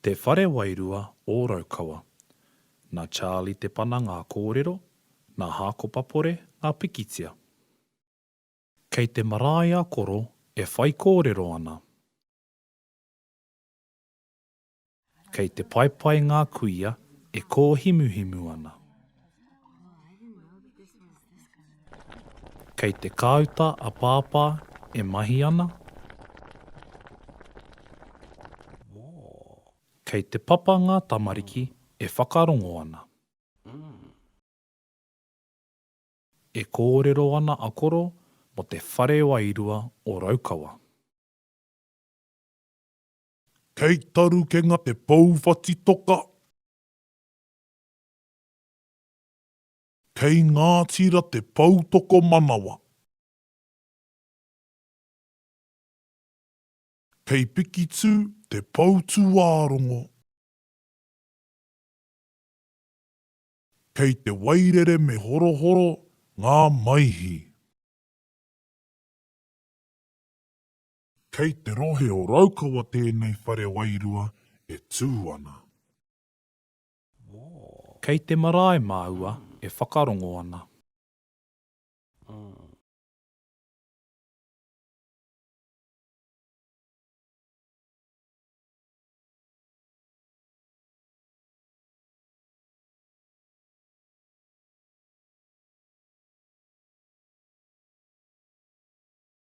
Te Whare Wairua o Raukawa. Nā Charlie Te Pana ngā kōrero, nā Hākopa Pore ngā pikitia. Kei te marae a Koro e whaikōrero ana. Kei te paepae ngā kuia e kōhimuhimu ana. Kei te kāuta a Pāpā e mahi ana. Kei te papa ngā tamariki e whakarongo ana. E kōrero ana a Koro mō te whare wairua o Raukawa. Kei tarukenga te pou whatitoka. Kei Ngātira te pou tokomanawa. Kei Pikitū te pou tūārongo. Kei Te Wairere me Horohoro ngā maihi. Kei te rohe o Raukawa tēnei whare wairua e tū ana. Kei te marae māua e whakarongo ana.